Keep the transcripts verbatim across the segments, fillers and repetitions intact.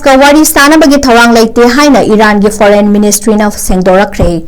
ꯀ ꯋꯥꯔꯤ ꯁꯥꯅꯕꯒꯤ ꯊꯧꯔꯥꯡ ꯂꯩꯇꯦ ꯍꯥꯏꯅ ꯏꯔꯥꯟꯒꯤ Foreign Ministryꯅ ꯁꯦꯡꯗꯣꯔꯛꯈ꯭ꯔꯦ꯫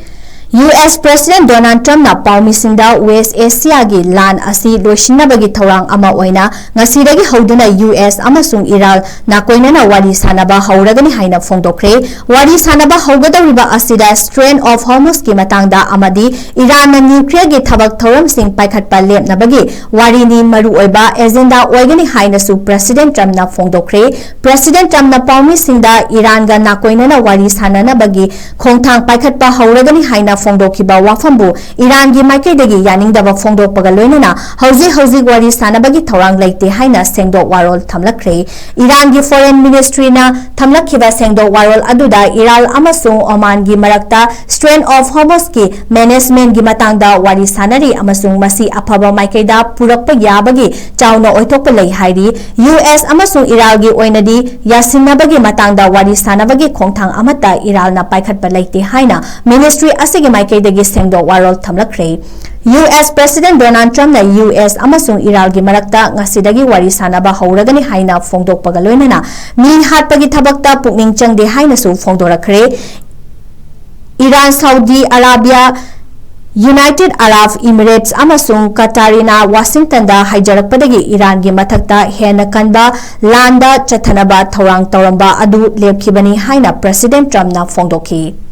ꯌꯨ ꯑꯦꯁ President Donald Trumpꯅ ꯄꯥꯎꯃꯤꯁꯤꯡꯗ West Asiaꯒꯤ ꯂꯥꯟ ꯑꯁꯤ ꯂꯣꯏꯁꯤꯟꯅꯕꯒꯤ ꯊꯧꯔꯥꯡ ꯑꯃ ꯑꯣꯏꯅ ꯉꯁꯤꯗꯒꯤ ꯍꯧꯗꯨꯅ ꯌꯨ ꯑꯦꯁ ꯑꯃꯁꯨꯡ ꯏꯔꯥꯟ ꯅꯥꯀꯣꯏꯅꯅ ꯋꯥꯔꯤ ꯁꯥꯅꯕ ꯍꯧꯔꯒꯅꯤ ꯍꯥꯏꯅ ꯐꯣꯡꯗꯣꯛꯈ꯭ꯔꯦ꯫ ꯋꯥꯔꯤ ꯁꯥꯅꯕ ꯍꯧꯒꯗꯧꯔꯤꯕ ꯑꯁꯤꯗ Strait of Hormuzꯀꯤ ꯃꯇꯥꯡꯗ ꯑꯃꯗꯤ ꯏꯔꯥꯟꯅ nuclearꯒꯤ ꯊꯕꯛ ꯊꯧꯔꯝꯁꯤꯡ ꯄꯥꯏꯈꯠꯄ ꯂꯦꯞꯅꯕꯒꯤ ꯋꯥꯔꯤꯅꯤ ꯃꯔꯨꯑꯣꯏꯕ agenda ꯑꯣꯏꯒꯅꯤ ꯍꯥꯏꯅꯁꯨ President Trumpꯅ ꯐꯣꯡꯗꯣꯛꯈ꯭ꯔꯦ꯫ President Trumpꯅ ꯄꯥꯎꯃꯤꯁꯤꯡꯗ ꯏꯔꯥꯟꯒ ꯅꯥꯀꯣꯏꯅꯅ ꯋꯥꯔꯤ ꯁꯥꯅꯅꯕꯒꯤ ꯈꯣꯡꯊꯥꯡ ꯄꯥꯏꯈꯠꯄ ꯍꯧꯔꯒꯅꯤ ꯍꯥꯏꯅ ꯐꯣꯡꯗꯣꯛꯈꯤꯕ ꯋꯥꯐꯝꯕꯨ ꯏꯔꯥꯟꯒꯤ ꯃꯥꯏꯀꯩꯗꯒꯤ ꯌꯥꯅꯤꯡꯗꯕ ꯐꯣꯡꯗꯣꯛꯄꯒ ꯂꯣꯏꯅꯅ ꯍꯧꯖꯤꯛ ꯍꯧꯖꯤꯛ ꯋꯥꯔꯤ ꯁꯥꯅꯕꯒꯤ ꯊꯧꯔꯥꯡ ꯂꯩꯇꯦ ꯍꯥꯏꯅ ꯁꯦꯡꯗꯣꯛ ꯋꯥꯔꯣꯜ ꯊꯝꯂꯛꯈ꯭ꯔꯦ꯫ ꯏꯔꯥꯟꯒꯤ Foreign Ministryꯅ ꯊꯝꯂꯛꯈꯤꯕ ꯁꯦꯡꯗꯣꯛ ꯋꯥꯔꯣꯜ ꯑꯗꯨꯗ ꯏꯔꯥꯟ ꯑꯃꯁꯨꯡ ꯑꯣꯃꯥꯟꯒꯤ ꯃꯔꯛꯇ Strait of Hormuzꯀꯤ managementꯀꯤ ꯃꯇꯥꯡꯗ ꯋꯥꯔꯤ ꯁꯥꯅꯔꯤ ꯑꯃꯁꯨꯡ ꯃꯁꯤ ꯑꯐꯕ ꯃꯥꯏꯀꯩꯗ ꯄꯨꯔꯛꯄ ꯌꯥꯕꯒꯤ ꯆꯥꯎꯅ ꯑꯣꯏꯊꯣꯛꯄ ꯂꯩ ꯍꯥꯏꯔꯤ꯫ ꯌꯨ ꯑꯦꯁ ꯑꯃꯁꯨꯡ ꯏꯔꯥꯟꯒꯤ ꯑꯣꯏꯅꯗꯤ ꯌꯥꯁꯤꯟꯅꯕꯒꯤ ꯃꯇꯥꯡꯗ ꯋꯥꯔꯤ ꯁꯥꯅꯕꯒꯤ ꯈꯣꯡꯊꯥꯡ ꯑꯃꯠꯇ ꯏꯔꯥꯟꯅ ꯄꯥꯏꯈꯠꯄ ꯂꯩꯇꯦ ꯍꯥꯏꯅ ministry ꯑꯁꯤꯒꯤ ꯃꯥꯏꯀꯩꯗꯒꯤ ꯁꯦꯡꯗꯣꯛ ꯋꯥꯔꯣꯜ ꯊꯝꯂꯛꯈ꯭ꯔꯦ꯫ ꯌꯨ ꯑꯦꯁ President Donald Trumpꯅ ꯌꯨ ꯑꯦꯁ ꯑꯃꯁꯨꯡ ꯏꯔꯥꯟꯒꯤ ꯃꯔꯛꯇ ꯉꯁꯤꯗꯒꯤ ꯋꯥꯔꯤ ꯁꯥꯅꯕ ꯍꯧꯔꯒꯅꯤ ꯍꯥꯏꯅ ꯐꯣꯡꯗꯣꯛꯄꯒ ꯂꯣꯏꯅꯅ ꯃꯤ ꯍꯥꯠꯄꯒꯤ ꯊꯕꯛꯇ ꯄꯨꯛꯅꯤꯡ ꯆꯪꯗꯦ ꯍꯥꯏꯅꯁꯨ ꯐꯣꯡꯗꯣꯔꯛꯈ꯭ꯔꯦ꯫ Iran, Saudi Arabia, United Arab Emirates ꯑꯃꯁꯨꯡ ꯀꯇꯥꯔꯤꯅ ꯋꯥꯁꯤꯡꯇꯟꯗ ꯍꯥꯏꯖꯔꯛꯄꯗꯒꯤ ꯏꯔꯥꯟꯒꯤ ꯃꯊꯛꯇ ꯍꯦꯟꯅ ꯀꯟꯕ ꯂꯥꯟꯗ ꯆꯠꯊꯅꯕ ꯊꯧꯔꯥꯡ ꯇꯧꯔꯝꯕ ꯑꯗꯨ ꯂꯦꯞꯈꯤꯕꯅꯤ ꯍꯥꯏꯅ President Trumpꯅ ꯐꯣꯡꯗꯣꯛꯈꯤ꯫